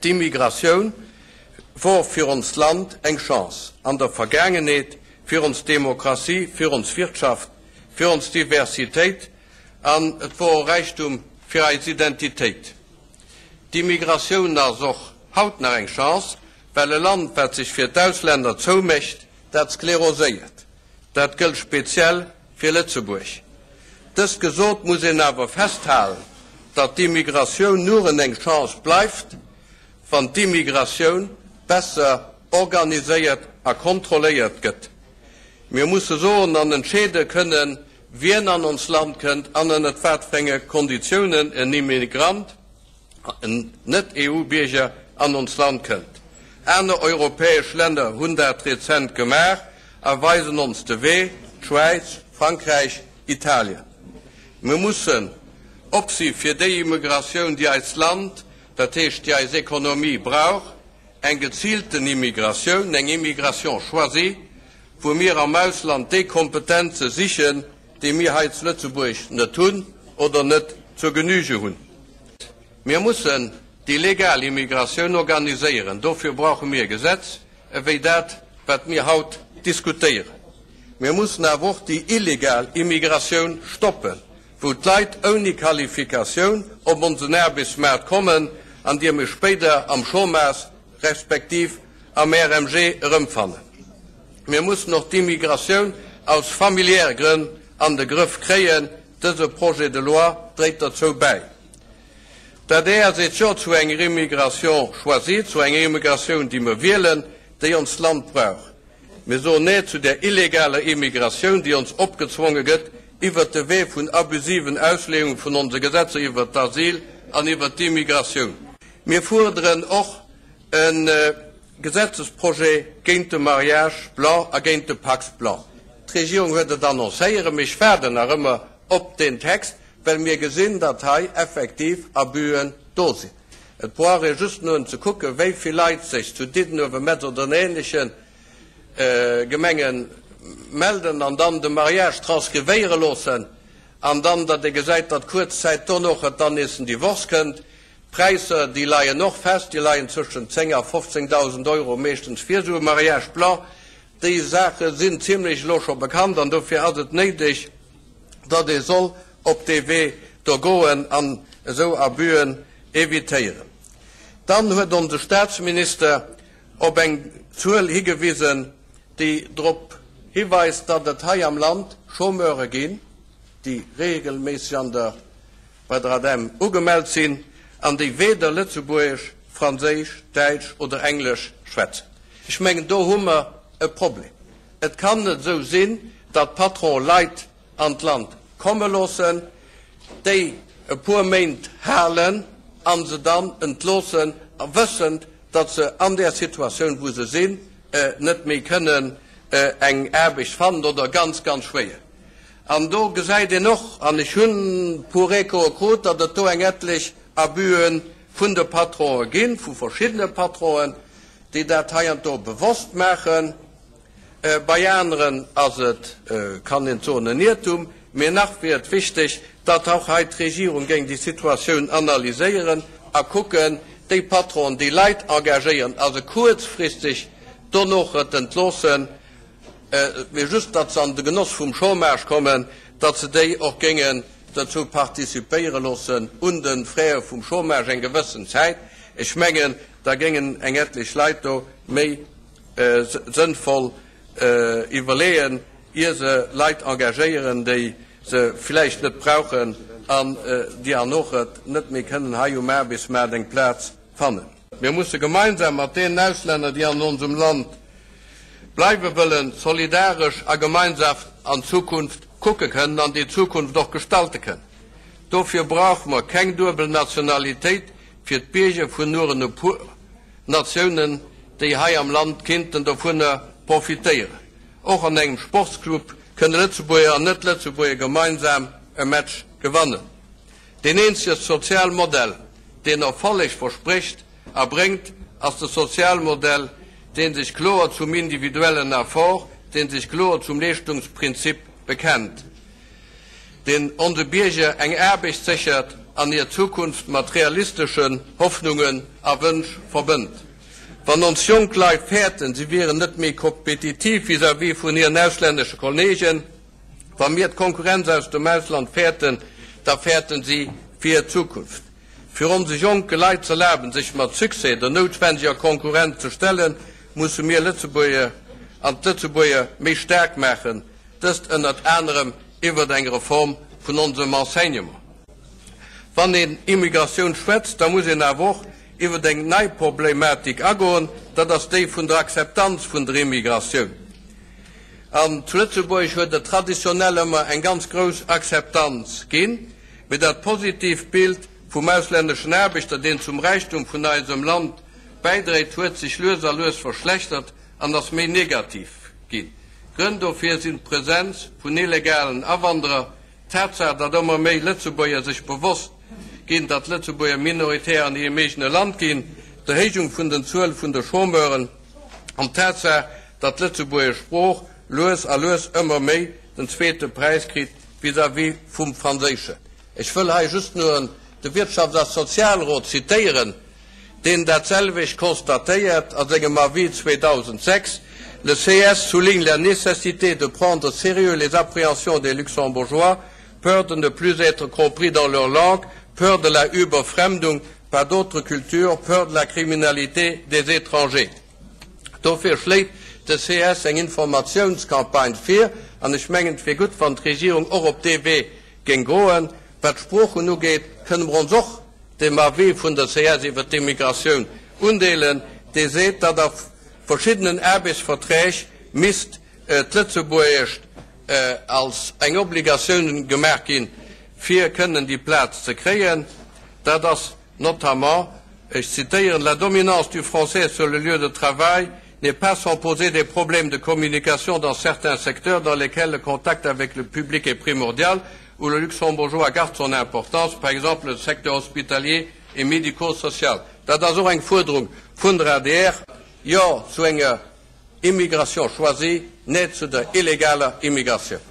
D'Immigratioun wor fir onst Land eng Chance an der Vergaangenheet, fir ons Demokratie, fir ons Wirtschaft, fir ons Diversitéit an et wor och Räichtum fir eis Identitéit. D'Immigratioun ass och haut nach eng Chance, well e Land, wat sech fir d'Ausländer zoumécht, dat skleroséiert. Dat gëllt speziell fir Lëtzebuerg. Dëst gesot, muss een awer festhalen, datt d'Immigratioun nuren eng Chance bleift, wann d'Immigratioun besser organiséiert a kontrolléiert gëtt. Mir musse soen an entscheede kënnen, wien an ons Land kënnt an ënnert wat fir enge Konditiounen en Immigrant, en Net-EU-Bierger, an ons Land kënnt. Aner europäesch Länner hunn dat rezent gemaach a weisen ons de Wee, d'Schwäiz, Frankräich, Italien. Mir mussen op si fir déi Immigratioun, déi eist Land, dat heescht déi eis Ekonomie brauch, eng geziilten Immigratioun, eng Immigration choisie, wou mir am Ausland déi Kompetenze sichen, déi mir hei zu Lëtzebuerg net hunn oder net zur Genüge hunn. Mir mussen déi legal Immigratioun organiséieren. Dofir brauche mir e Gesetz ewéi dat, wat mir haut diskutéieren. Mir mussen awer och déi illegal Immigratioun stoppen, wou d'Leit ouni Qualifikatioun op onsen Aarbechtsmaart kommen an déi mir spéider am Chômage respektiv am RMG erëmfannen. Mir mussen och d'Immigratioun aus familiäre Grënn an de Grëff kréien. Dëse Projet de loi dréit derzou bäi. D'adr seet Jo zu enger Immigration choisie, zu enger Immigratioun, déi mer wielen, déi onst Land brauch. Mir soen Nee zu der illegaler Immigratioun, déi ons opgezwonge gëtt iwwert de Wee vun abusiven Ausleeunge vun onse Gesetzer iwwert d'Asyl an iwwert d'Immigratioun. Mir fuerderen och e Gesetzesprojet géint de Mariage blanc a géint de Pacs blanc. D'Regierung huet et annoncéiere, mee ech waarden nach ëmmer op deen Text, well mir gesinn, datt hei effektiv Abüen do sinn. Et brauch ee just nëmmen ze kucken, wéi vill Leit sech zu Diddenuewen, Metz oder an ähnleche Gemenge melden an dann de Mariage transkrivéiere loossen an dann, datt ee gesäit, datt kuerz Zäit dono et dann nees en Divorce kënnt. D'Präisser, déi leien och fest, déi leien zwëschen 10 a 15.000 Euro meeschtens fir esou e Mariage blanc. Déi Saache sinn zimlech elo scho bekannt an dofir ass et néideg, datt ee soll op dee Wee do goen an esou Abüen évitéieren. Dann huet onse Statsminister op eng Zuel higewisen, déi drop hiweist, datt et hei am Land Chômeure ginn, déi regelméisseg an der bei der ADEM ugemellt sinn an déi weder Lëtzebuergesch, Franséisch, Däitsch oder Englesch schwätzen. Ech mengen, do hu mer e Problem. Et kann net esou sinn, datt d'Patronen Leit an d'Land komme loossen, déi e puer Méint halen a se dann entloossen, wëssend, datt se an där Situatioun, wou se sinn, net méi kënnen eng Aarbecht fannen oder ganz, ganz schwéier. An do gesäit een och, an ech hunn e puer Echoe krut, datt et do eng etlech Abüe vun de Patronen ginn, vu verschiddene Patronen, déi dat heiansdo bewosst maachen. Bei aneren ass et, kann een soen, en Iertum. Mee nach wier et wichteg, datt och hei d'Regierung géing déi Situatioun analyséieren a kucken, déi Patronen, déi Leit engagéieren a se kuerzfristeg dono et entloossen, mee just datt se an de Genoss vum Chômage kommen, datt se déi och géingen dozou participéiere loossen un de Fräe vum Chômage eng gewëssen Zäit. Ech mengen, da géingen eng etlech Leit do méi sënnvoll iwwerleeën, ier se Leit engagéieren, déi se villäicht net brauchen an déi an och et net méi kënnen hei um Aarbechtsmaart eng Plaz fannen. Mir musse gemeinsam mat deenen Auslänner, déi an onsem Land bleiwe wëllen, solidaresch a gemeinsaf an d'Zukunft kucke kënnen an déi Zukunft och gestalte kënnen. Dofir brauche mer keng duebel Nationalitéit fir d'Bierger vun nuren e puer Natiounen, déi hei am Land kinnten dovunner profitéieren. Och an engem Sportsclub kënne Lëtzebuerger an Net-Lëtzebuerger gemeinsam e Match gewannen. Deen eenzege Sozialmodell, deen Erfolleg versprécht a bréngt, ass de Sozialmodell, dee sech kloer zum individuellen Effort, dee sech kloer zum Leeschtungsprinzip bekennt, deen onse Bierger eng Aarbecht séchert. an hir Zukunft mat realisteschen Hoffnungen a Wënsch verbënnt. Wann ons jonk Leit fäerten, si wieren net méi kompetitiv vis-à-vis vun hiren auslännesche Kollegen, wa mir d'Konkurrenz aus dem Ausland fäerten, da fäerten si fir hir Zukunft. Fir onse jonke Leit z'erlaben, sech mat Succès der noutwendeger Konkurrenz ze stellen, musse mir Lëtzebuerger an d'Lëtzebuerger méi staark maachen, dëst ënnert anerem iwwert eng Reform vun onsem Enseignement. Wann een Immigratioun schwätzt, da muss een awer och iwwert eng nei Problematik agoen, dat ass déi vun der Akzeptanz vun der Immigratioun. An zu Lëtzebuerg huet et traditionell ëmmer eng ganz grouss Akzeptanz ginn, mee dat positiivt Bild vum auslänneschen Aarbechter, deen zum Räichtum vun eisem Land bäidréit, huet sech lues a lues verschlechtert an ass méi negativ ginn. Grënn dofir sinn d'Presenz vun illegalen Awanderer, D'Tatsaach, datt ëmmer méi Lëtzebuerger sech bewosst ginn, datt Lëtzebuerger minoritär an hirem eegene Land ginn, d'Erhéijung vun den Zuel vun de Chômeuren an d'Tatsaach, datt d'lëtzebuergesch Sprooch lues a lues ëmmer méi den zweete Präis kritt vis-à-vis vum Franséischen. Ech wëll hei just nuren de Wirtschafts a Sozialrot zitéieren, deen dat selwecht constatéiert a sengem Avis 2006, Le CS souligne la nécessité de prendre sérieux les appréhensions des Luxembourgeois, peur de ne plus être compris dans leur langue, peur de la Überfremdung par d'autres cultures, peur de la criminalité des étrangers. Dofir schléit de CS eng Informatiounscampagne vir, an ech mengen, et wier gutt, wann d'Regierung och op dee Wee géing goen. Wat d'Sproochen ugeet, kënne mer ons och dem Avis vun der CS iwwer d'Immigratioun undeelen, dee seet, datt a verschiddenen Aarbechtsverträg misst d'Lëtzebuergescht als eng Obligatioun gemaach ginn, fir kënnen déi Plaz ze kréien. Dat ass notamment, ech zitéieren, La dominance du français sur le lieu de travail n'est pas sans poser des problèmes de communication dans certains secteurs dans lesquels le contact avec le public est primordial, où le luxembourgeois garde son importance, par exemple le secteur hospitalier et médico-social. Dat ass och eng Fuerderung vun der adr, Jo zu enger Immigration choisie, Nee zu der illegaler Immigratioun.